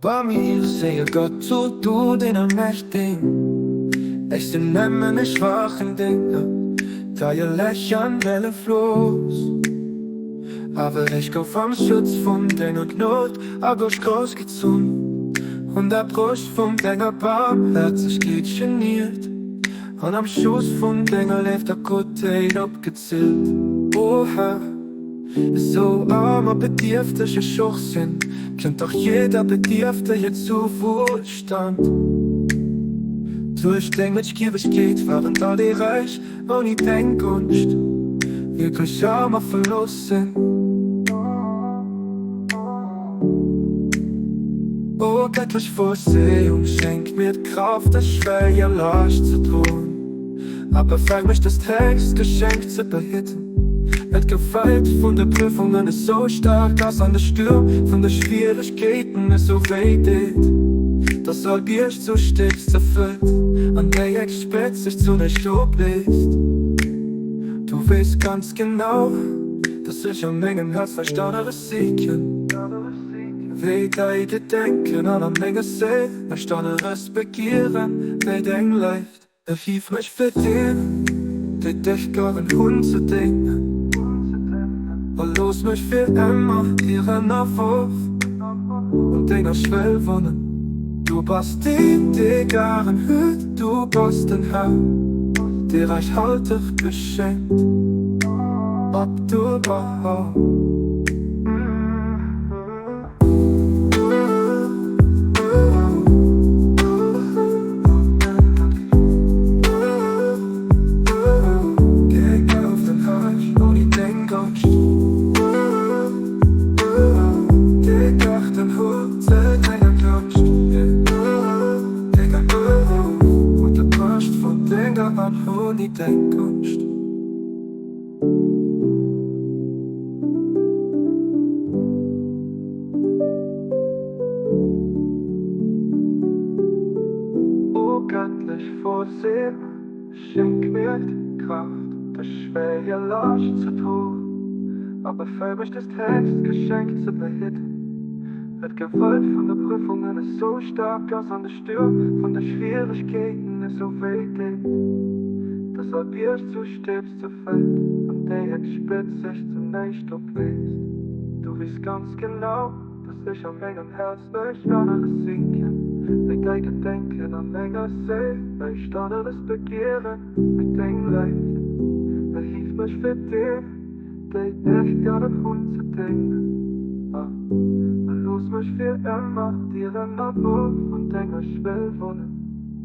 Bei mir seie Gott zu du den Allmächtigen, Ech sinn nëmmen e schwachen Dénger, Deie Lächern welle Floss. Awer ech gouf am Schutz vun denger Gnod a gouf groussgezunn, Un der Broscht vun denger Barmherzegkeet geniert, An am Schoss vun denger Léift a Guttheet opgezillt. O Här, esou aarm a bedierfteg ech och sinn, kënnt dach jidder Bedierftege zu Wuelstand. Duerch deng Mëtschgiewegkeet waren all déi Räich ouni deng Gonscht wierklech aarm a verlooss sinn. O gëttlech Vorsehung, schenk mir d'Kraaft, dës schwéier Laascht ze droen, a befäeg mech, dëst héchst Geschenk ze behidden. Et d'Gewalt vun de Prüfungen esou staark ass an de Stuerm vun de Schwieregkeeten esou wéi deet, dass all Bierg zu Stéck zerfëllt an déi héchst Spëtz sech zu näischt opléist. Du weess ganz genau, dass ech a mengem Häerz näischt aneres sichen, wéi däi Gedenken an a menger Séil näischt aneres begieren, wéi deng Léift. Erhief mech fir deen, déi dech garen hunn, ze déngen, a looss mech fir ëmmer hiren Erworf un denger Schwell wannen. Du bass deen, dee garen huet, du bass den Här, dee räichhalteg beschenkt. Abdu'l-Bahá. O gëttlech Vorsehung, schenk mir d'Kraaft, dës schwéier Laascht ze droen, a befehl mech, dëst héchst Geschenk ze behidden. Well d'Gewalt vun de Prüfungen esou staark ass an de Stuerm vun de Schwieregkeeten esou wéi deet, dass all Bierg zu Stëbs zerfält an déi héchst Spëtz sech zu näischt opléist. Du weess ganz genau, dass ech a mengem Häerz näischt aneres sinken, wéi däi Gedenken, a menger Séil näischt aneres begieren, wéi deng Léift. Erhief mech fir deen, déi dech garen hunn, ze déngen, a looss mech fir ëmmer dir ënnerworf un denger Schwell wunnen.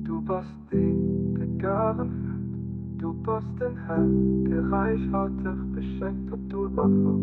Du bass deen, dee garen huet, du bass den Här, dee räichhalteg beschenkt. Abdu'l-Bahá.